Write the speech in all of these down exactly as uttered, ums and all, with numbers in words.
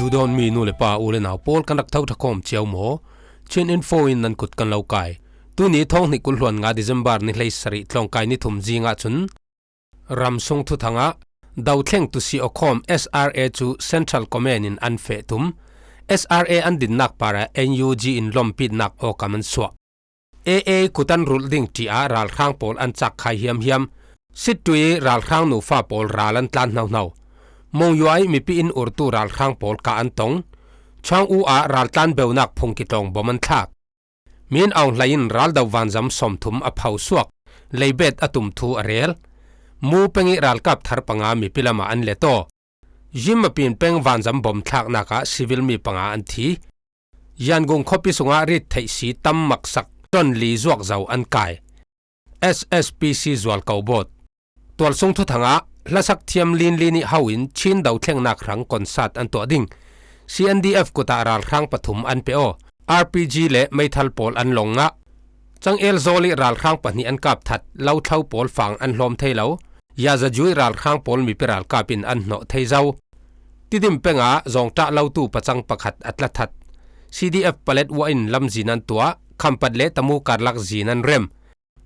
Dudawn mi nu le pa u le nau pawl kan rak tho tha khawm ciau maw? Chin Info in nan kut kan lo kai. Tuni thawng hnih kul hluan nga December ni hleisarih tlawngkai ni thum zingah cun ram sung thuthangah dothlengtu si awkhawm S R A cu Central Command in an feh tum. S R A an dinnak parah N U G in lompitnak awkam an suah. A A kutan rulh ding ṭiah ralhrang pawl an cak khai hiamhiam. Sittui ralhrang nufa pawl ral an tlan hnohno. Monyuai mipi in urtu ralhrang pawl kah an tong. Chang U ah raltlan beunak phung kitlawng bom an thlak. Min Aung Hlaing in raldo vanzam sawmthum a pho suak, leibet a tum thu a rel. Mu peng i ralkap thar panga mipi lamah an let aw. Zim a pin peng vanzam bom thlaknak ah civil mi panga an thi. Yangon khuapi sungah rit theih si tam maksak ton li zuak zo an kai. S S P C zual ko bawt. Tualsung thuthangah hlasak thiam linlin ih ho in Chin dothlengnak hrang concert an tuah ding. C N D F kutah ralhrang pathum an pe aw. R P G le meithal pawl an long ngah. Cang el zawl ih ralhrang pahnih an kap that, lo thlo pawl fang an hlawm thei lo. Yazaju ih ralhrang pawl mipi ralkap in an hnawh thei zo. Tidim pengah zawngṭah lotu pacang pakhat a tla that. C D F palet uah in lamzin an tuah, Khampat le Tamu karlak zin an rem.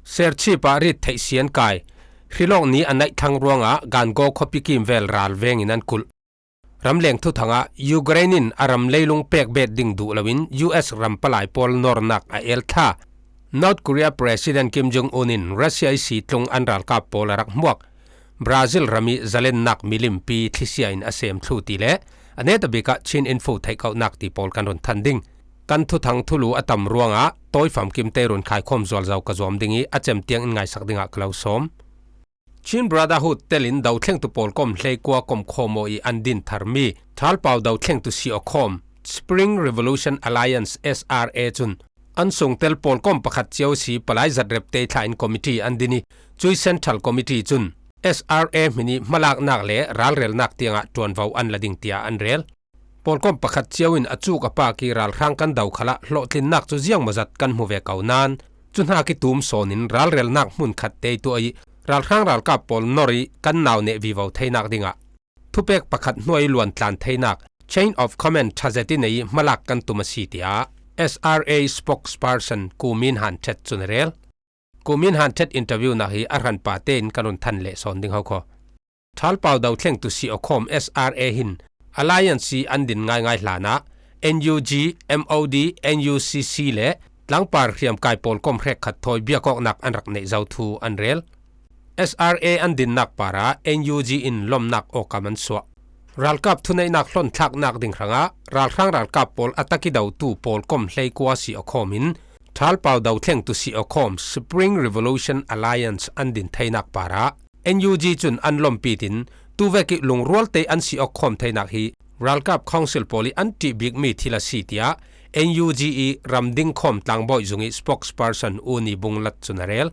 Serchip ah rit theih si an kai. Hrilawk ni a naih thlang ruangah Gangaw khuapi kimvel ral vengin an kulh. Ramleng thuthangah Ukraine in a ram leilung pek bet ding duh loin U S ram palai pawl nornak a el thla. North Korea President Kim Jong Un in Russia ih sitlung an ralkap pawl a rak hmuak. Brazil ram ih zalennak milimpi thlisia in a sem thlu ti le a netabik ah Chin Info theihkauhnak ti pawl kan run than ding. Kan thuthang thulu a tam ruangah tawi famkim te run khaikhawm zualzo ka zuam ding ih a cem tiang in ngaisak dingah ka lo sawm. Chin Brotherhood telin dothlengtu pawlkom hleikua komkhawm aw ih an din tharmi Thalpau dothlengtu si awkhawm Spring Revolution Alliance, S R A cun an sungtel pawlkom pakhat cio si palai zatrep te thla in committee an din ih, cui Central Committee cun S R A hmin ih hmalaknak le ralrelnak tiangah ṭuanvo an la ding tiah an rel. Pawlkom pakhat cio in a cuk a pak ih ralhrang kan do khalah hlawhtlinnak cu ziangmawzat kan hmu ve ko nain, cu hnak ih tum sawn in ralrelnak hmunkhat te tuah ih ralhrang ralkap pawl nor ih kan nau neh vivo theinak dingah thupek pakhat hnuai luantlan theinak, chain of command ṭha zet ih nei ih hmalak kan tum a si, tiah S R A spokesperson Ku Min Han Tet cun a rel. Ku Min Han Tet interview nak hi a hranpa tein kan run than leh sawn ding ho kho. Thalpau dothlengtu si awkhawm S R A hin Alliance ih an din ngaingai hlanah N U G, M O D, N U C C le tlangpar hriamkai pawlkom hrekkhat thawi biakawknak an rak neih zo thu an rel. S R A an dinnak parah N U G in lomnak awkam an suah. Ralkap thuneihnak hlawnthlaknak ding hrangah ralhrang ralkap pawl a tak ih dotu pawlkom hleikua si awkhawm in Thalpau dothlengtu si awkhawm Spring Revolution Alliance an din theinak parah N U G cun an lompit in tuvek ih lungrual te an si awkhawm theinak hi ralkap council pawl ih an ṭih bikmi thil a si, tiah N U G ih ramding khawm tlangbawi zung ih spokesperson U Ni Bung Lat cun a rel.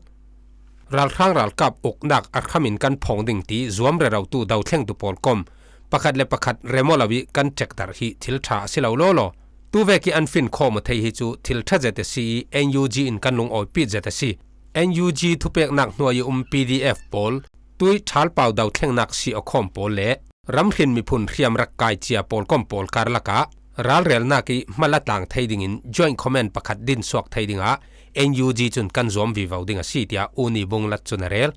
Ralhrang ralkap uknak a hram in kan phawng ding ti zuam rerotu dothlengtu pawlkom pakhat le pakhat rem aw lo ih kan ṭekdarh hi thil ṭha a si lo lawlaw. Tuvek ih an fin khawm aw thei hi cu thil ṭha zet a si ih N U G in kan lungawipit zet a si. N U G thupeknak hnuai ih um P D F pawl, tui Thalpau dothlengnak si awkhawm pawl le ramhrin miphun hriam rak kai cia pawlkom pawl karlak ah ralrelnak ih hmal a tlang thei dingin Joint Command pakhat din suak thei dingah N U G cun kan zuam vivo ding a si, tiah U Ni Bung Lat cun a rel.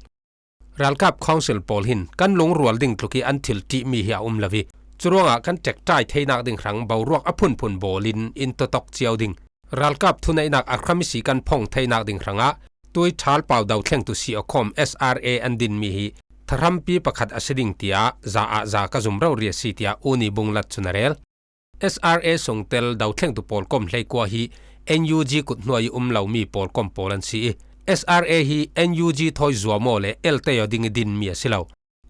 Ralkap council pawl hin kan lungrual ding tluk ih an thil ṭihmi hi a um lo ih, curuangah kan ṭekṭai theinak ding hrang boruak a phunphun bawl in in tawtawk cio ding. Ralkap thuneihnak a hram ih si kan phong theinak ding hrangah tui Thalpau dothlengtu si awkhawm S R A an dinmi hi thahrampi pakhat a si ding tiah za ah za ka zum rori a si, tiah U Ni Bung Lat cun a rel. S R A sungtel dothlengtu pawlkom hleikua hi N U G kut hnuai ih um lomi pawlkom pawl an si ih, S R A hi N U G thawi zuam aw le el tei aw ding ih dinmi a si lo.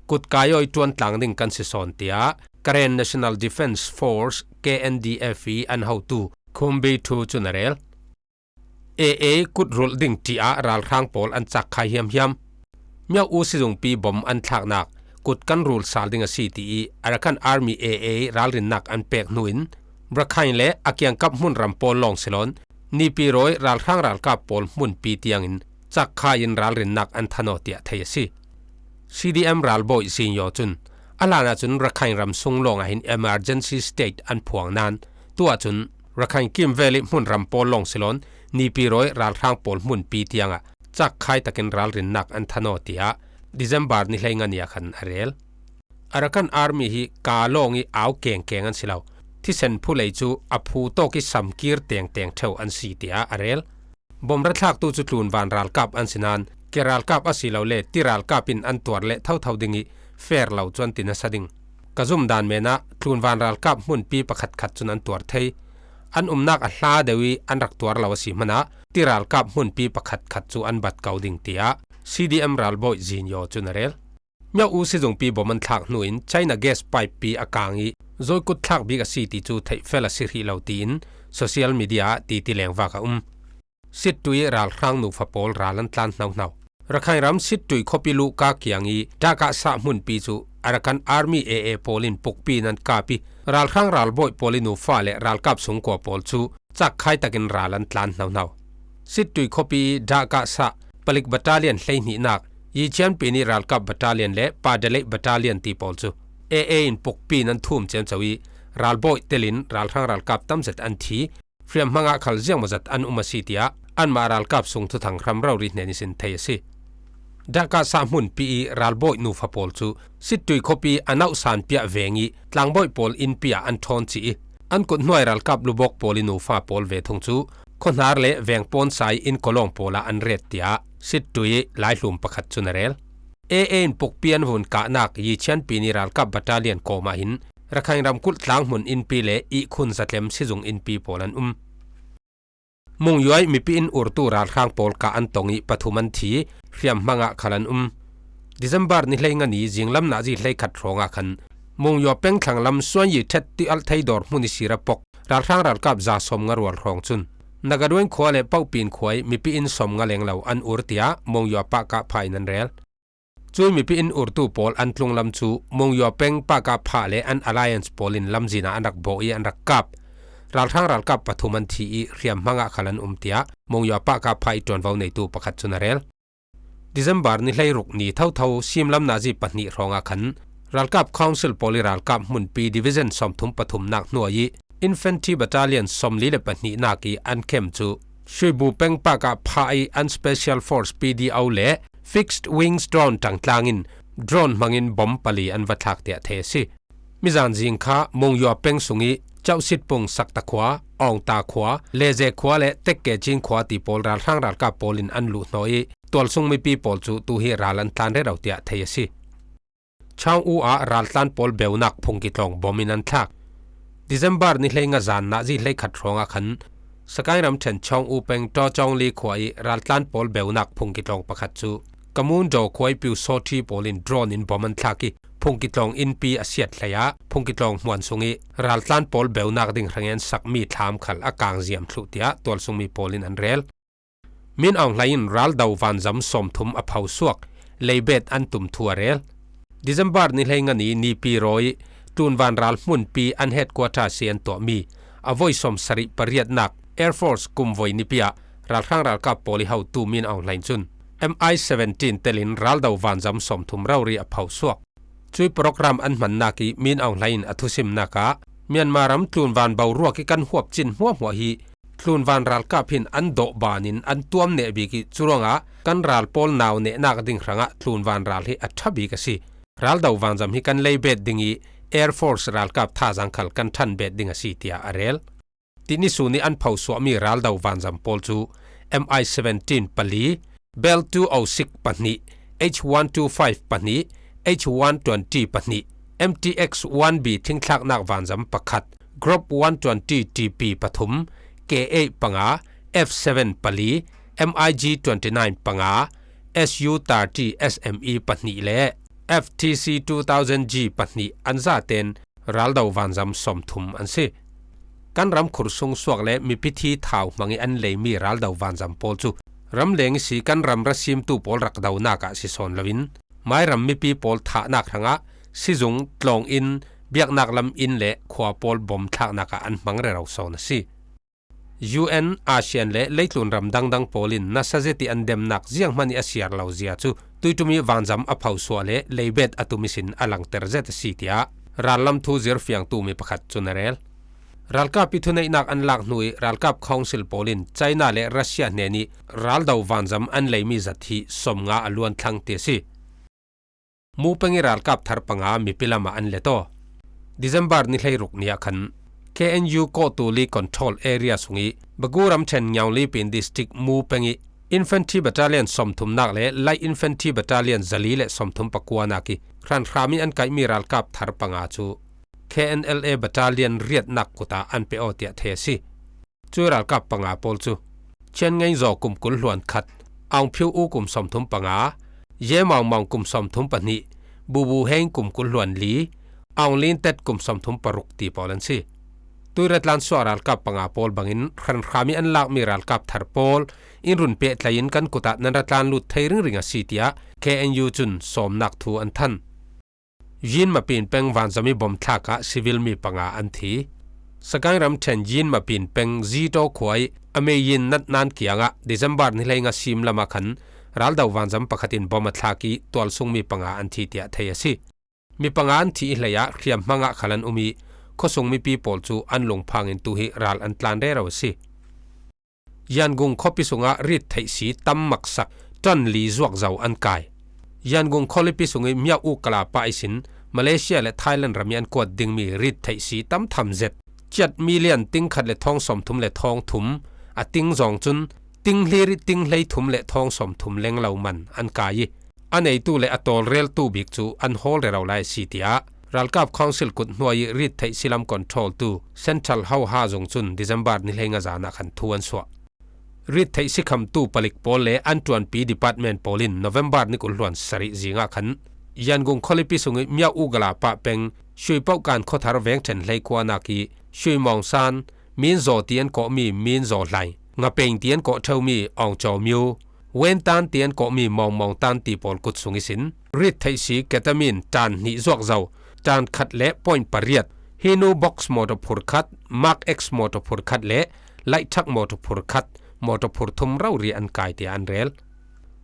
Kut kai aw ih ṭuan tlang ding kan si sawn, tiah Karen National Defence Force, K N D F, ih an hotu Khumbi Thu cun a rel. A A kut rulh ding ṭih ah ralhrang pawl an cak khai hiamhiam. Myo U sizungpi bom an thlaknak kut kan rul sal ding a si, ti ih Arakan Army, A A, ralrinnak an pek hnu in Rakhine le a kiangkap hmun ram pawl lawng si loin Nipirawi ralhrang ralkap pawl hmunpi tiangin cak khai in ralrinnak an than aw tiah thei a si. C D M ralbawi Zin Yaw cun A hlan ahcun Rakhine ram sung lawngah hin emergency state an phuang nain, tu ahcun Rakhine kimvel ih hmunram pawl lawng si loin Nipi rawi ralhrang pawl hmunpi tiangah cakkhai takin ralrinnak an than aw, tiah December ni hleinga ni ah khan a rel. Arakan Army hi kaa lawng ih au kengkeng an si lo. Thisen phulei cu a phu tawk ih samkir tengteng ṭheu an si, tiah a rel. Bom rathlaktu cu tlunvan ralkap an si nain, ke ralkap asilole ti ralkap in an tuar le thotho ding ih fair lo cu an ti nasa ding. Ka zumdan men ah tlunvan ralkap hmunpi pakhatkhat cun an tuar thei. An umnak a hla deuh ih an rak tuar lo a si hmanah ti ralkap hmunpi pakhatkhat cu an bat ko ding, tiah C D M ralbawi Zin Yaw cun a rel. Myo U sizungpi bom an thlak hnu in China gas pipe pi a kang ih zawikut thlak bik a si ti cu theihfel a si hrih lo, tiin social media ah titi lengvak a um. Sittui ih ralhrang nufa pawl ral an tlan hnohno. Rakhine ram Sittui khuapi luhka kiang ih Dakasa hmunpi cu Arakan Army A A pawl in pukpi in an kap ih, ralhrang ralbawi pawl ih nufa le ralkap sungkua pawl cu cakkhai takin ral an tlan hnohno. Sittui khuapi ih Dakasa palik battalion hleihnihnak, Yichianpi nih ralkap battalion le Padalei battalion ti pawl cu A A in pukpi in an thum ciamco ih, ralbawi telin ralhrang ralkap tamzet an thi, hriamhmang ah khal ziangmawzat an um a si, tiah anmah ralkap sung thuthang hram rori hnen ihsin thei a si. Dakasa hmunpi ih ralbawi nufa pawl cu Sittui khuapi a nauhsan piah veng ih tlangbawi pawl innpi ah an ṭhawn cih ih, an kuthnuai ralkap lubawk pawl ih nufa pawl ve thung cu khuahnar le veng pawnsa ih inn kawlawng pawl ah an ret, tiah Sittui ih laihlum pakhat cun a rel. A A in pukpi an vun kahnak Yichianpi nih ralkap battalion kawm ah hin Rakhine ramkulh tlanghmun innpi le ihkhun zatlem sizung innpi pawl an um. Mungyo ih mipi inn urtu ralhrang pawl kah an tong ih pathum an thi, hriamhmang ah khal an um. December ni hleinga ni zinglam nazi hleikhat hrawngah khan Mungyo peng thlanglam Suanyi Ṭhet Tialh theidawr hmun ihsi ra pok ralhrang ralkap za sawmnga rual hrawng cun Nagaduain khua le Pohpin khua ih mipi inn sawmnga lenglo an ur, tiah Mungyo pahkah pha in an rel. Cui mipi inn urtu pawl an tlunglam cu Mungyo peng pahkah pha le an alliance pawl in lamzin ah an rak bawh ih an rak kap. Ralhrang ralkap pathum an thi ih hriamhmang ah khal an um, tiah Mungyo pahkah pha ih ṭuanvo neitu pakhat cun a rel. December ni hleiruk ni thotho simlam nazi pahnih hrawngah khan ralkap council pawl ih ralkap hmunpi division sawmthum pathumnak hnuai ih Infantry Battalion sawmli le pahnihnak ih an camp cu Shuibu peng pahkah pha ih an Special Force P D O le Fixed Wings Drone ṭangtlang in drone hmangin bom pali an va thlak tiah thei a si. Mizan zing kha Mungyo peng sung ih Chauhsitpung Sakta khua, Awngta khua, Leze khua le Tekkechin khua ti pawl ralhrang ralkap pawl in an luhhnawh ih tualsung mipi pawl cu tu hi ral an tlan rero tiah thei a si. Chang U ah raltlan pawl beunak phungki tlawng bom in an thlak. December ni hleinga zan nazi hleikhat hrawngah khan Sagaing ramṭhen Chang U peng Ṭawcawngli khua ih raltlan pawl beunak phungki tlawng pakhat cu Kamundo khua ih Piu Sawṭhi pawl in drone in bom an thlak ih phungki tlawng innpi a siat hlei ah phungki tlawng hmuan sung ih raltlan pawl beunak ding hrangin an sakmi thlam khal a kang ziam thluh tiah tualsungmi pawl in an rel. Min Aung Hlaing in raldo vanzam sawmthum a phosuak, leibet an tum thu a rel. December ni hleinga ni Nipi rawi ih tlunvan ral hmunpi an headquarter si an tuahmi a voi sawmsarih pariatnak Air Force kum voi nipi ah ralhrang ralkap pawl ih hotu Min Aung Hlaing cun M I seventeen telin raldo vanzam sawmthum rori a phosuak. Cui program an hmannak ih Min Aung Hlaing in a thusimnak ah Myanmar ram tlunvan boruak ih kan huap cin hmuahhmuah hi tlunvan ralkap hin an dawh ban in an tuam neh bik ih curuangah kan ral pawl nau nehnak ding hrangah tlunvan ral hi a ṭha bik a si. Raldo vanzam hi kan leibet ding ih Air Force ralkap thazaang khal kan ṭhanbet ding a si, tiah a rel. Tini sun ih an phosuahmi raldo vanzam pawl cu M I seventeen pali, Bell two oh six pahnih, H one two five pahnih, H one twenty pahnih, M T X one B thingthlaknak vanzam pakhat, Grop one twenty T P pathum, K eight panga, F seven pali, M I G twenty nine panga, S U thirty S M E pahnih le F T C two thousand G pahnih an zaten raldo vanzam sawmthum an si. Kan ram khursung suak le mipi thi thau hmang ih an leimi raldo vanzam pawl cu ramleng ihsi kan ram ra simtu pawl rak donak ah si sawn loin, mairam mipi pawl thahnak hrangah sizung, tlawng inn, biaknak lam inn le khua pawl bom thlaknak ah an hmang rero sawn a si. U N, ASEAN le leitlun ram dangdang pawl in nasa zet ih an demnak zianghman ih a siar lo zia cu Tuitumi vanzam a phosuah le leibet a tum ihsin a langter zet a si, tiah rallam thu zirfiangtu mi pakhat cun a rel. Ralkap ih thuneihnak an lak hnu ih ralkap council pawl in China le Russia hnenih raldo vanzam an leimi zat hi sawmnga a luan thlang ti a si. Mu peng ih ralkap thar panga mipi lamah an let aw. December ni hleiruk ni ah khan K N U Kawhtuli Control Area sungih Bagu ramṭhen Ngiaunglipin District Mu peng ih Infantry Battalion sawmthumnak le Light Infantry Battalion zali le sawmthum pakuanak ih hranhram ih an kaihmi ralkap thar panga cu K N L A Battalion riatnak kut ah an pe aw tiah thei a si. Cuih ralkap panga pawl cu Chian Ngei Zaw kum kul hluan khat, Aung Phiu U kum sawmthum panga, Ye Maung Maung kum sawmthum pahnih, Bubu Heng kum kul hluan li, Aung Lin Tet kum sawmthum paruk ti pawl an si. Tuih ratlan suah ralkap panga pawl bangin hranhram ih an lakmi ralkap thar pawl in run pehtlai in kan kut ah nan ratlan lut thei ringring a si, tiah K N U cun sawmnak thu an thanh. Yin Mapin peng vanzam ih bom thlak ah civil mi panga an thi. Sagaing ramṭhen Yin Mapin peng Zito khua ih a mei in natnan kiangah December ni hleinga sim lamah khan raldo vanzam pakhat in bom a thlak ih tualsung mi panga an thi tiah thei a si. Mi panga an thih ih hleiah hriamhmang ah khal an um ih khuasung mipi pawl cu an lungphang in tu hi ral an tlan rero a si. Yangon khuapi sungah rit theih si tam maksak ton li zuak zo an kai. Yangon khualipi sungih Myauk U Kala pah ihsin Malaysia le Thailand ram ih an kuat dingmi rit theih si tam tham zet, ciat million ting khat le thawng sawmthum le thawng thum, a ting zawng cun ting hlir ih ting hleithum le thawng sawmthum lenglo man an kai ih, a neitu le a tawlreltu bik cu an hawl rero lai a si, tiah ralkap council kut hnuai ih rit theih silam control tu Central Hoha zung cun December ni hleinga zan ah khan thu an suah. Rit theih sikhamtu palik pawl le an ṭuanpi department pawl in November ni kul hluan sarih zingah khan Yangon khualipi sungih Myauk U Kala pah peng Shuipohkan khuathar vengṭhen hleikuanak ih Shuimawngsan, Min Zaw ti an kawhmi Min Zaw Hlai, Ngapeng ti an kawh ṭheumi Aung Caw Myu, Wen Tan ti an kawhmi Mawng Mawng Tan ti pawl kut sung ihsin rit theih si ketamine ṭan hnih zuak zo, ṭan khat le point pariat, Hinu Box mawṭawphur khat, Mark X mawṭawphur khat le Light Truck mawṭawphur khat, mawṭawphur thum rori an kai tiah an rel.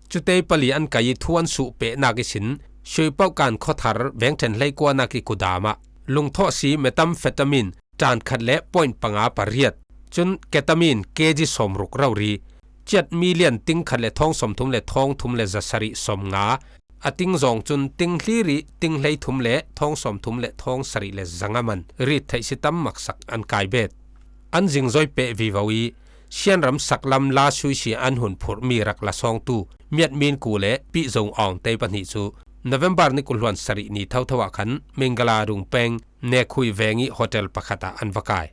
Cutei pali an kai ih thu an suh pehnak ihsin Shuipohkan khuathar vengṭhen hleikuanak ih kudam ah lungthawh si methamphetamine ṭan khat le point panga pariat, cun ketamine K G sawmruk rori, ciat million ting khat le thawng sawmthum le thawng thum le zasarih sawmnga, a ting zawng cun ting hlir ih ting hleithum le thawng sawmthum le thawng sarih le zanga man rit theih si tam maksak an kai bet. An zingzoi peh vivo ih Shan ram saklam Lashui si an hun phurhmi rak lasawngtu Myat Min Ku le Pi Zong Aung te pahnih cu November ni kul hluan sarih ni thotho ah khan Mingala Rung peng Nekhui veng ih hotel pakhat ah an va kai.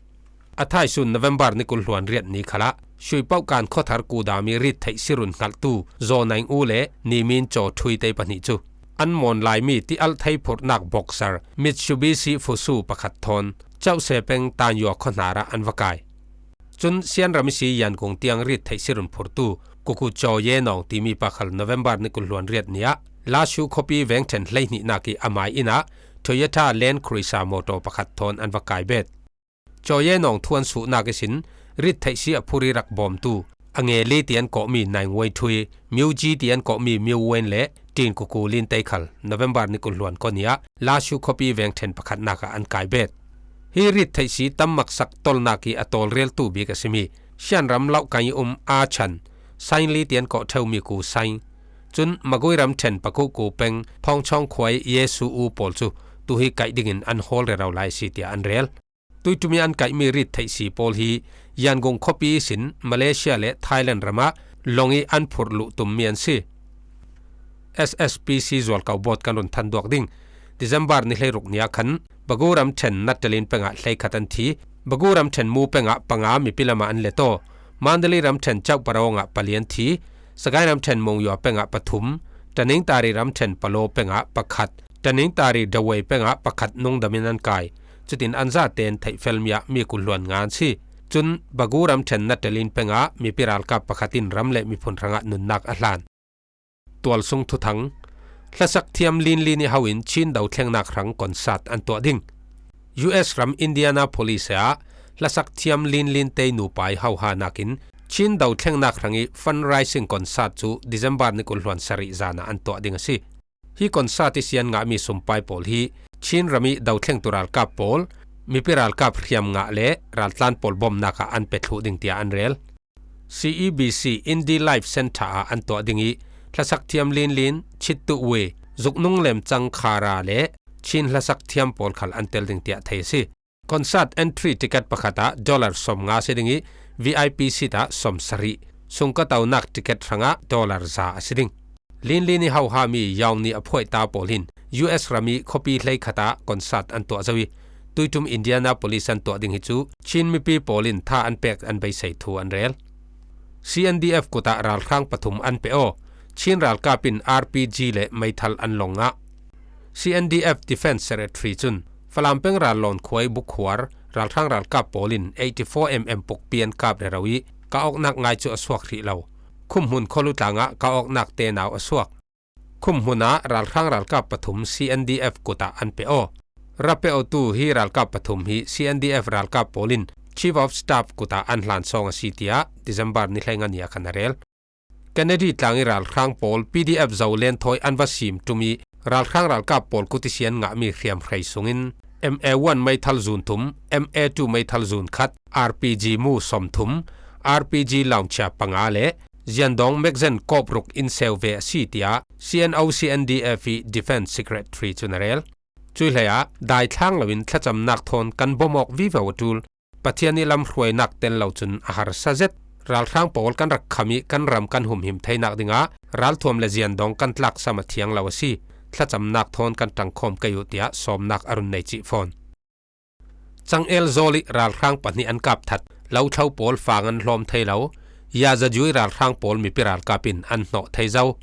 A thaisun November ni kul hluan riat ni khalah Shuipohkan khuathar kudam ih rit theih si run hngalhtu Zaw Naing U le Ni Min Caw Thui te pahnih cu an mawn laimi ti alh thei phurhnak boxer Mitsubishi Fuso pakhat thawn Cauhse peng Tanyua khuahnar ah an va kai. Cun Shan ram ihsi Yangon tiang rit theih si run phurtu Kuku Caw Ye Nawng timi pa khal November ni kul hluan riat ni ah Lashu khuapi vengṭhen hleihnihnak ih a mai inn ah Toyota Land Cruiser mawṭaw pakhat thawn an va kai bet. Caw Ye Nawng thu an suhnak ihsin rit theih si a phur ih rak bawmtu a nge li ti an kawhmi Naing Wei Thui, Myu Ji ti an kawhmi Myu Wen le Tin Kuku Lin te khal November ni kul hluan kua ni ah Lashu khuapi vengṭhen pakhatnak ah an kai bet. Hi rit theih si tam maksak tolnak ih a tawlreltu bik a simi Shan ram Lauhkain ih um A Chan, Sain Li ti an kawh ṭheumi Ku Sain, cun Magui ramṭhen Pakuku peng Phawngchawng khua ih Yesu U pawl cu tu hi kaih dingin an hawl rero lai a si, tiah an rel. Tuiṭum ih an kaihmi rit theih si pawl hi Yangon khuapi ihsin Malaysia le Thailand ram ah long ih an phurh luh tummi an si. S S P C zualko bawt kan run than duak ding. December ni hleiruk ni ah khan Bagu ramṭhen Natalin pengah hleikhat an thi. Bagu ramṭhen Mu pengah panga mipi lamah an let aw. Mandalay ramṭhen Chauhparawng ah pali an thi. Sagaing ramṭhen Monywa pengah pathum, Tanintari ramṭhen Palaw pengah pakhat, Tanintari Dawei pengah pakhat nungdamin an kai. Cutin an zaten theihfelmi ah mi kul hluan nga an si. Cun Bagu ramṭhen Natalin pengah mipi ralkap pakhat in ram le miphun hrangah nunnak a hlan. Tualsung thuthang. Hlasak thiam linlin ih ho in Chin do thlengnak hrang concert an tuah ding. U S ram Indianapolis ah hlasak thiam linlin te nupa ih hoha nakin Chin dothlengnak hrangih fundraising concert cu December ni kul hluan sarih zan ah an tuah ding a si. Hi concert ih sian ngahmi sumpai pawl hi Chin ram ih dothlengtu ralkap pawl, mipi ralkap hriam ngah le raltlan pawl bawmnak ah an pe thluh ding tiah an rel. C E B C Indie Life Centre ah an tuah ding ih hlasak thiam linlin, Chittu Wei, Zuknung Lemcang Khara le Chin hlasak thiam pawl khal an tel ding tiah thei a si. Concert entry ticket pakhat ah dollar sawmnga a si ding ih V I P seat ah sawmsarih, sungkataunak ticket hrangah dollar za a si ding. Linlin ih hohami Yaung Ni a phuaihta pawl hin U S ram ih khuapi hleikhat ah concert an tuah zo ih tuiṭum Indianapolis an tuah ding hi cu Chin mipi pawl in tha an pek an beisei thu an rel. C N D F kut ah ralhrang pathum an pe aw. Chin ralkap in R P G le meithal an long ngah. C N D F Defence Secretary cun Falam peng Rallon khua ih bukhuar ralhrang ralkap pawl in eighty-four M M pukpi an kap rero ih kah awknak ngai cu a suak hrih lo. Khumhmun khualu tlangah kah awknak tenau a suak. Khumhmun ah ralhrang ralkap pathum C N D F kut ah an pe aw. Ra pe awtu hi ralkap pathum hi C N D F ralkap pawl in Chief of Staff kut ah an hlansawng a si tiah December ni hleinga ni ah khan a rel. Kennedy tlang ih ralhrang pawl P D F Zoland thawi an va sim ṭum ih ralhrang ralkap pawl kut ih sian ngahmi hriamhrei sungin M A one meithal zun thum, M A two meithal zun khat, R P G mu sawmthum, R P G launcher panga le ziandawng magazine kawpruk in seu ve a si tiah C N O C N D F ih Defence Secretary cun a rel. Cuih hleiah daithlang loin thlacamnak thawn kan bawm awk vivo a ṭul. Pathian ih lamhruainak tel lo cun a harsa zet. Ralhrang pawl kan rak kham ih kan ram kan humhim theinak dingah ralthuam le ziandawng kan tlaksam a thiang lo a si. Thlacamnak thawn kan ṭangkhawm kei uh tiah sawmnak a run nei cih fawn. Cangel zawl ih ralhrang pahnih an kap that. Lothlo pawl fang an hlawm thei lo. Yazaju ih ralhrang pawl mipi ralkap in an hnawh thei zo.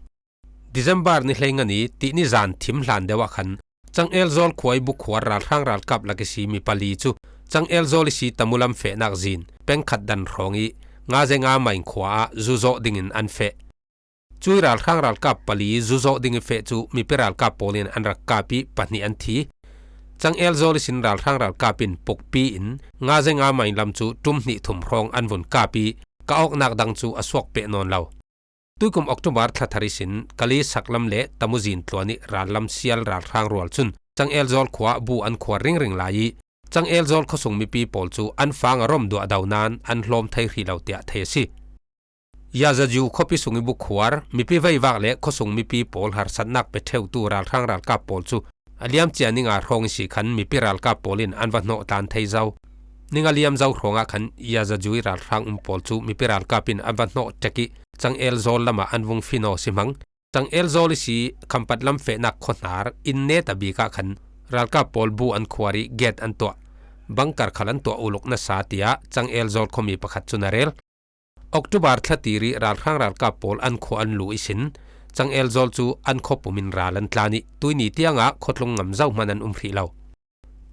December ni hleinga ni tih ni zan thim hlan deuh ah khan Cangel zawl khua ih bukhuar ralhrang ralkap lak ih si mi pali cu Cangel zawl ih si Tamu lam fehnak zin pengkhat dan hrawng ih Ngaze Nga Maing khua ah zuzawh dingin an feh. Cuih ralhrang ralkap pali zuzawh ding ih feh cu mipi ralkap pawl in an rak kap ih pahnih an thi. Cangel zawl ihsin ralhrang ralkap in pukpi in Ngaze Nga Maing lam cu ṭum hnih thum hrawng an vun kap ih kah awknak dang cu a suak peh nawn lo. Tuikum October thla thar ihsin Kali saklam le Tamu zin tluan ih rallam sial ralhrang rual cun Cangel zawl khua ah bu an khuar ringring lai ih Cangel zawl khuasung mipi pawl cu an fang a rom duah do nain an hlawm thei hrih lo tiah thei a si. Yazaju khuapi sung ih bukhuar mipi veivak le khuasung mipi pawl harsatnak pe ṭheutu ralhrang ralkap pawl cu a liam cia ninga hrawng ihsi khan mipi ralkap pawl in an va hnawh tlan thei zo. Ninga liam zo hrawngah khan Yazaju ih ralhrang um pawl cu mipi ralkap in an va hnawh ṭek ih Cangel zawl lamah an vung fino si hmang. Cangel zawl ihsi Khampat lam fehnak khuahnar inn neta bik ah khan ralkap pawl bu an khuar ih gate an tuah. Bangkar khal an tuah uluk nasa tiah Cangel zawl khuami pakhat cun a rel. October thla tir ih ralhrang ralkap pawl an khua an luh ihsin Cangel zawl cu an khuapum in ral an tlan ih tuini tiangah khuatlung ngam zohman an um hrih lo.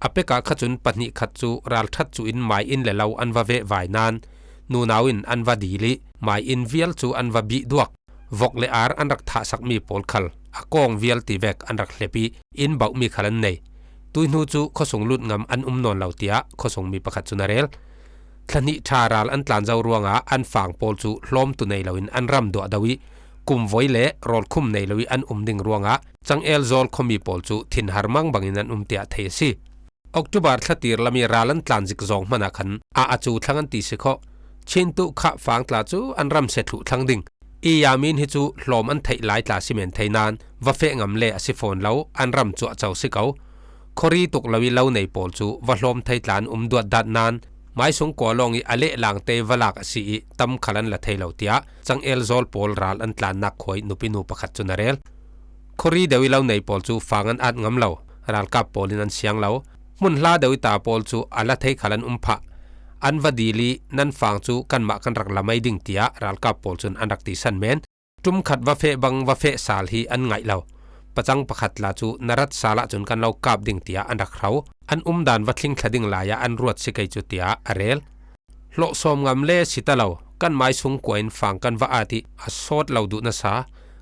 A pekah kha cun pahnih khat cu ralṭhat cu in mai inn le lo an va vehvai nain nunau in an va dil ih mai inn vial cu an va bih duak. Vok le ar an rak thahsakmi pawl khal a kawng vial ti vek an rak hlep ih inn bauhmi khal an nei. Tuihnu cu khuasung lut ngam an um nawn lo tiah khuasungmi pakhat cun a rel. Thla hnih ṭha ral an tlan zo ruangah an fang pawl cu hlawmtu nei loin an ram duah do ih kumvoi le rawlkhum nei lo ih an um ding ruangah Cangel zawl khuami pawl cu thinhar mang bangin an um tiah thei a si. October thla tir lam ih ral an tlan zik zawng hmanah khan ah a cu thlang an ti si khawh. Chin tuh khah fang tla cu an ram sia thluh thlang ding. Ih yamin hi cu hlawm an theih lai tla si men thei nain va feh ngam le a si fawn lo, an ram cuahco si ko. Khuari tuk lo ih lo nei pawl cu va hlawm thei tla an um duat dat nain maisung kua lawng ih a lehlang te va lak a si ih tam khal an la thei lo tiah Cangel zawl pawl ral an tlannak khua ih nupinu pakhat cun a rel. Khuari deuh ih lo nei pawl cu fang an at ngam lo, ralkap pawl in an siang lo. Hmun hla deuh ih ta pawl cu a la thei khal an um phah. An va dil ih nan fang cu kanmah kan rak la mai ding tiah ralkap pawl cun an rak tisan men. Ṭum khat va feh bang va feh sal hi an ngaih lo. Pacang pakhat tla cu na rat sal ahcun kan lo kap ding tiah an rak hro. An umdan va thlingthla ding lai ah an ruat si kei cu tiah a rel. Hlawh sawm ngam le si ta lo, kan maisung kua in fang kan va at ih a sawt lo duh nasa,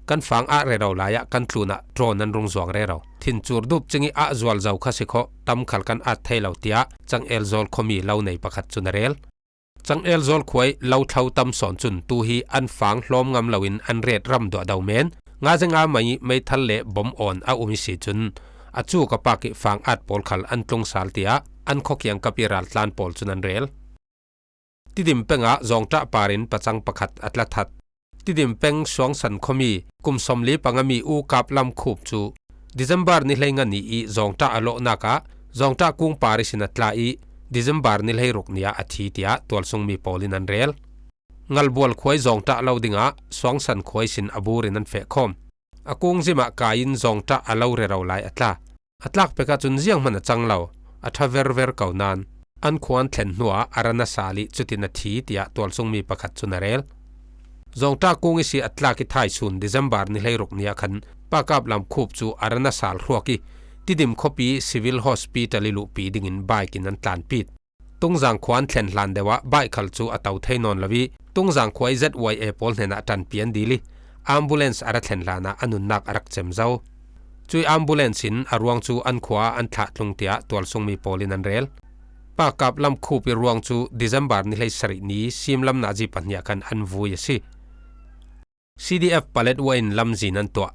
kan fang ah rero lai ah kan tlun ah ṭawn an rung zuang rero. Thin cur dup cing ih ah zual zo kha si khawh, tam khal kan at thei lo tiah Cangel zawl khuami lo nei pakhat cun a rel. Changel Zawlkhuai lo thlo tam sawn cun tu hi an fang hlawm ngam loin an ret ram duah do men. Nga zenga mai meithal le bom awn a um i si cun a cu ka pak i fang at pawl khal an tlung sal tiah an khuakiang kap i raltlan pawl cun an rel. Tidim peng ah zawngṭah par in pacang pakhat a tla that. Tidim peng Suangsan khuami kum sawmli panga mi U Kap Lam Khup cu December ni hleinga ni i zawngṭah a lawhnak ah zawngṭah kung par ihsin a tla i December ni hleiruk ni ah a thi tiah tualsungmi pawl in an rel. Ngalbual khuai zawngṭah lo dingah Suangsan khuai sin a bur in an feh khawm. A kung zim ah kai in zawngṭah a lo rero lai a tla. A tlak pek ahcun zianghman a cang lo, a ṭha verver ko nain an khua an thlen hnuah a ra na sal i cutin a thi tiah tualsungmi pakhat cun a rel. Zawngṭah kung ihsi a tlak i thaisun December ni hleiruk ni ah khan Pa Kap Lam Khup cu a ra na sal hruak i Tidim khuapi Civil Hospital i luhpi dingin bike in an tlanpit. Tungzang khua an thlen hlan deuh ah bike khal cu a to thei nawn lo i Tungzang khua i Z Y A pawl hnenah ṭanpi an dil i ambulance a ra thlen hlanah a nunnak a rak cem zo. Cui ambulance in a ruang cu an khua ah an thlah tlung tiah tualsungmi pawl in an rel. Pa Kap Lam Khup i ruang cu December ni hleisarih ni simlam nazi pahnih ah khan an vui a si. C D F Paletwa in lamzin an tuah.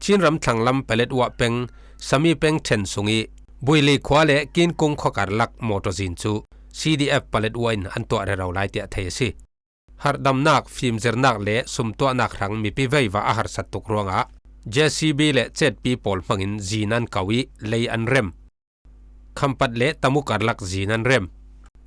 Chin ramthlang lam Paletwa peng, Sami peng ṭhen sung i Buili khua le Kinkung khua karlak mawṭaw zin cu C D F Paletwa in an tuah rero lai tiah thei a si. Harhdamnak, fimzirnak le sumtuahnak hrang mipi veiva a harsat tuk ruangah J C B le cetpi pawl hmangin zin an ko i lei an rem. Khampat le Tamu karlak zin an rem.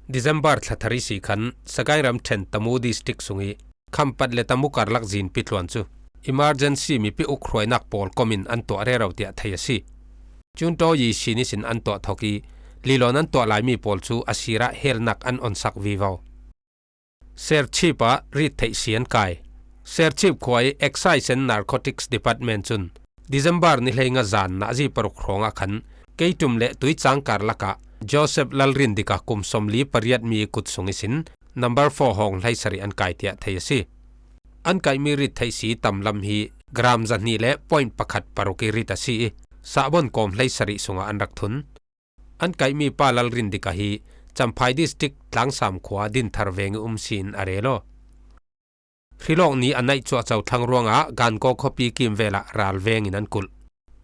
December thla thar ihsi khan Sagaing ramṭhen Tamu district sung i Khampat le Tamu karlak zinpi tluan cu emergency mipi ukhruainak pawl kom in an tuah rero tiah thei a si. Cun tawi sin ihsin an tuah thawk i lilawn an tuah laimi pawl cu a sirah helnak an onsak vivo. Serchip ah rit theih si an kai. Serchip khua i Excise and Narcotics Department cun December ni hleinga zan nazi paruk hrawngah khan Keitum le Tuicang karlakah Joseph Lalrindika kum sawmli pariat mi kut sung ihsin number four hawng hleisarih an kai tiah thei a si. An kaihmi rit theih si tam lam hi gram zahnih le point pakhat paruk i rit a si i Sahbon kawm hleisarih sungah an rak thun. An kaihmi Pa Lalrindika hi Champhai District Tlangsam khua Dinthar veng i um sin a rel aw. Hrilawk ni a naih cuahco thlang ruangah Gangaw khuapi kimvel ah ral veng in an kulh.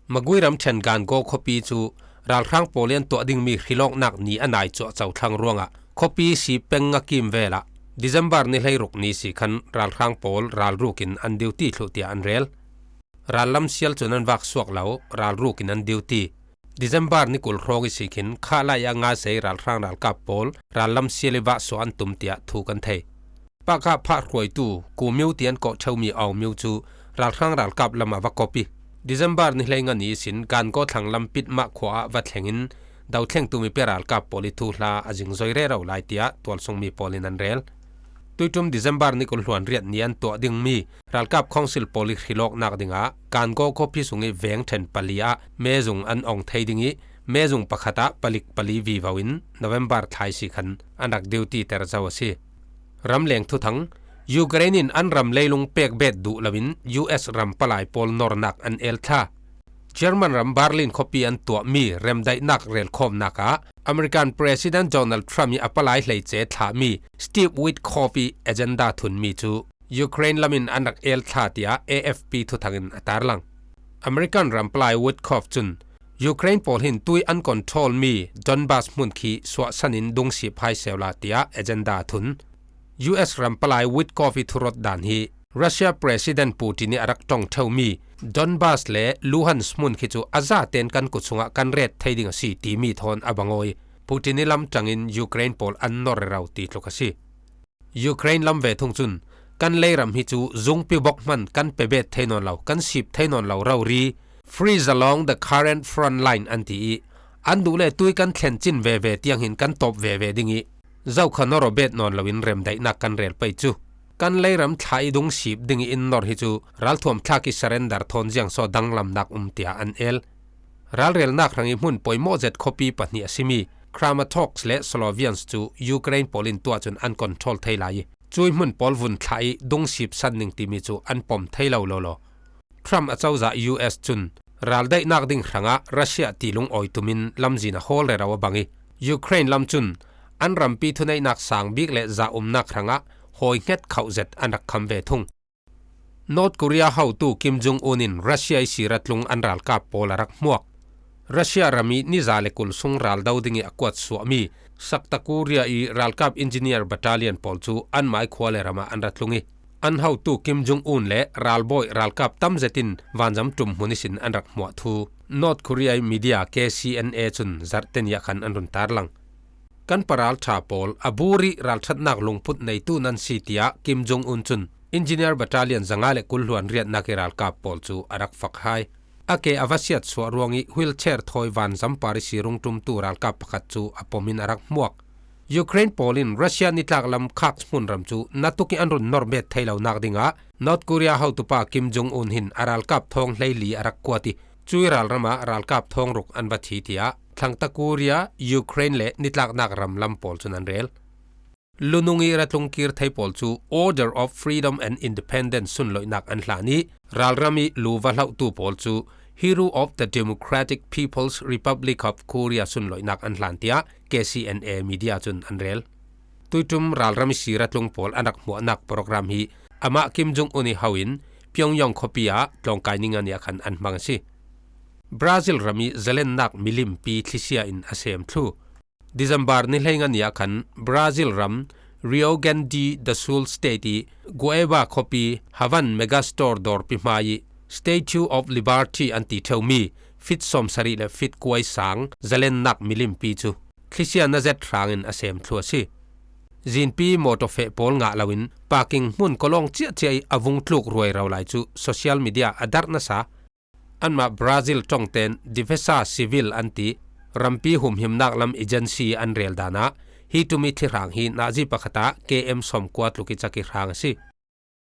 Magui ramṭhen Gangaw khuapi cu ralhrang pawl i an tuah dingmi hrilawknak ni a nai cuahco thlang ruangah khuapi si peng a kimvel ah December ni hleiruk ni si khan ralhrang pawl ralruk in an duty thluh tiah an rel. Rallam sial cun an vak suak lo, ralruk in an duty. December ni kul hrawng ihsi khin khahlai ah nga zei ralhrang ralkap pawl rallam sial i vah suah an tum tiah thu kan thei. Pakah phah hruaitu Ku Myo ti an kawh ṭheumi Aung Myo cu ralhrang ralkap lam a va kop i December ni hleinga ni ihsin Gangaw thlang lam Pitmah khua ah va thleng in dothlengtu mipi ralkap pawl i thuhla a zingzoi rero lai tiah tualsungmi pawl in an rel. Tuiṭum December ni kul hluan riat ni an tuah dingmi ralkap council pawl i hrilawknak dingah Gangaw khuapi sung i veng ṭhen pali ah mezung an ong thei ding i mezung pakhat ah palik pali vivo in November thla ihsi khan an rak duty ter zo a si. Ramleng thuthang, Ukraine in an ram leilung pek bet duh loin U S ram palai pawl nornak an el thla. German ram Berlin khuapi an tuahmi remdaihnak relkhawmnak ah American President Donald Trump i a palai hleice thlahmi Steve Witkoff i agenda thunmi cu Ukraine lam in an rak el thla tiah A F P thuthang in a tarlang. American ram palai Witkoff cun Ukraine pawl hin tui an control mi Donbas hmun khi suahsan in dungsip hai sehla tiah agenda a thun. U S ram palai Witkoff i thurot dan hi Russia President Putin i a rak ṭong ṭheumi Donbas le Luhansk hmun khi cu a zaten kan kut sungah kan ret thei ding a si timi thawn a bang aw i Putin i lam ṭangin Ukraine pawl an nor rero ti tluk a si. Ukraine lam ve thung cun kan leiram hi cu zungpi bok hman kan pe bet thei nawn lo, kan sip thei nawn lo rori, freeze along the current front line an ti i an duh le tui kan thlen cin veve tiang hin kan tawp veve ding i zokha nor aw bet nawn loin remdaihnak kan rel pei cu. Kan leiram thla i dungsip ding i in nor hi cu ralthuam thlak i surrender thawn ziangsaw danglamnak um tiah an el. Ralrelnak hrang i hmun pawimawh zet khuapi pahnih a simi Kramatorsk le Sloviansk cu Ukraine pawl in tuah cun an control thei lai i cui hmun pawl vun thlah i dungsip san ning timi cu an pom thei lo lo law. Trump a cozah U S cun raldaihnak ding hrangah Russia ti lungawi tumin lamzin a hawl rero a bang i Ukraine lam cun an rampi thuneihnak sang bik le zaumnak hrangah hawi hnget khauh zet an rak kham ve thung. North Korea hotu Kim Jong Un in Russia i siratlung an ralkap pawl a rak hmuak. Russia ram i niza le kul sung raldo ding i a kuat suahmi Sakta Korea i ralkap engineer battalion pawl cu anmai khua le ram ah an ra tlung i, an hotu Kim Jong Un le ralbawi ralkap tam zet in vanzam ṭum hmun ihsin an rak hmuah thu North Korea i media K C N A cun zarhte ni ah khan an run tarlang. Kan paralṭha pawl a bur i ralṭhatnak lungput neitu nan si, tiah Kim Jong Un cun engineer battalion zanga le kul hluan riatnak i ralkap pawl cu a rak fak hai. A ke a va siat suah ruang i wheelchair thawi vanzam par i sirung ṭumtu ralkap pakhat cu a pom in a rak hmuak. Ukraine pawl in Russia nitlak lam Kursk hmunram cu natuk i an run nor bet thei lonak dingah North Korea hotupa Kim Jong Un hin a ralkap thawng hleili a rak kuat i, cui ralram ah ralkap thawng ruk an va thi, tiah Thlangta Korea, Ukraine le nitlaknak ram lam pawl cun an rel. Lunung i ra tlung kir thei pawl cu Order of Freedom and Independence sunloihnak an hlan i, ralram i lu va hlauhtu pawl cu Hero of the Democratic People's Republic of Korea sunloihnak an hlan, tiah K C N A media cun an rel. Tuiṭum ralram i siratlung pawl an rak hmuahnak program hi amah Kim Jong Un i ho in Pyongyang khuapi ah tlawngkai ni nga ni ah khan an hmang a si. Brazil ram i zalennak milimpi thlisia in a sem thlu. December ni hleinga ni ah khan Brazil ram Rio Grande do Sul State i Guaíba khuapi Havan Megastore dawrpi hmai i Statue of Liberty an ti ṭheumi fit sawmsarih le fit kuai sang zalennak milimpi cu thlisia na zet hrangin a sem thlu a si. Zinpi mawṭaw feh pawl ngah loin parking hmun kawlawng ciahciah i a vung tluk ruairo lai cu social media a darh nasa. Anmah Brazil ṭongten Defesa Civil an ti rampi humhimnak lam agency an rel dan ah hi ṭum i thlihrang hi nazi pakhat ah K M sawmkua tluk i cak i hrang a si.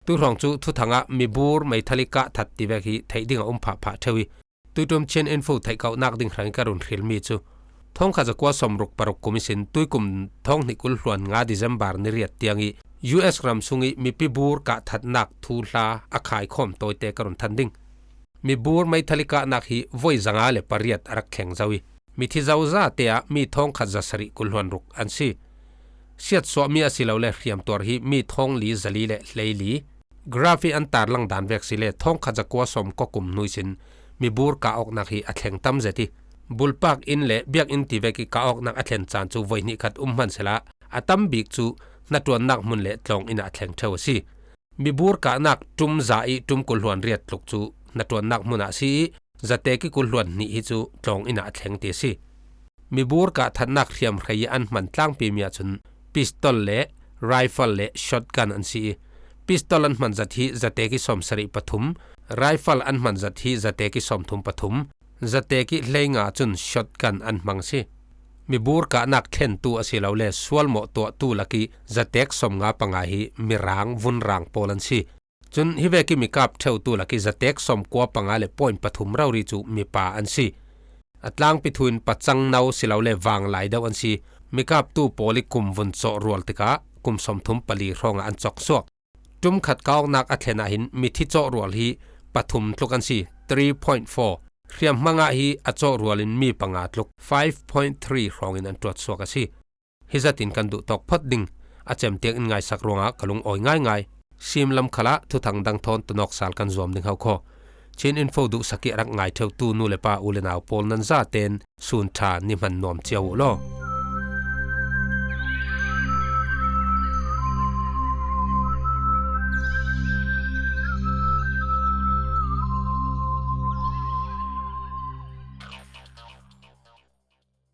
Tuihrawng cu thuthang ah mibur meithal i kah that tivek hi theih ding a um phahphah ṭheu i, tuiṭum Chin Info theihkauhnak ding hrang i ka run hrilmi cu, thawngkhat zakua sawmruk paruk kum ihsin tuikum thawng hnih kul hluan nga December ni riat tiang i U S ram sung i mipi bur kah thatnak thuhla a khaikhawm tawite ka run than ding. Mibur meithal i kahnak hi voi zanga le pariat a rak thleng zo i, mithi zozate ah mi thawngkhat zasarih kul hluan ruk an si. Siatsuahmi asilole hriamtuar hi mi thawngli zali le hleili. Graph i an tarlang dan vek si le thawngkhat zakua sawmkua kum hnu ihsin mibur kah awknak hi a thleng tam zet i, bulpak inn le biakinn tivek i kah awknak a thlen caan cu voi hnih khat um hmansehla a tam bik cu hnaṭuannak hmun le tlawng inn ah a thleng ṭheu a si. Mibur kahnak ṭum za i ṭum kul hluan riat tluk cu hnaṭuannak hmun ah a si i, zatek i kul hluan hnih hi cu tlawng inn ah a thleng ti a si. Mibur kah thatnak hriamhrei i an hman tlangpimi ahcun pistol le rifle le shotgun an si i, pistol an hman zat hi zatek i sawmsarih pathum, rifle an hman zat hi zatek i sawmthum pathum, zatek i hleinga cun shotgun an hmang si. Mibur kahnak thlentu asilole sualmawh tuahtu lak i zatek sawmnga panga hi mirang, vunrang pawl an si. Cun hi vek i mikap ṭheutu lak i zatek sawmkua panga le point pathum rori cu mipa an si. A tlangpi thu in pacang no silole vanglai deuh an si. Mikaptu pawl i kum vun cawh rual tikah kum sawmthum pali hrawngah an cawk suak. Ṭum khat kah awknak a thlen ah hin mithi cawh rual hi pathum tluk an si, three point four. Hriamhmang ah hi a cawh rual in mi panga tluk, five point three hrawngin an ṭuat suak a si. Hi zatin kan duh tawk phot ding, a cem tiang in ngaisak ruangah ka lungawi ngaingai. Simlam khalah thuthang dang thawn tunawk sal kan zuam ding hau khaw. Chin Info duhsak i a rak ngai ṭheutu nu le pa, u le nau pawl nan zaten sun ṭha ni hman nuam cio uh law.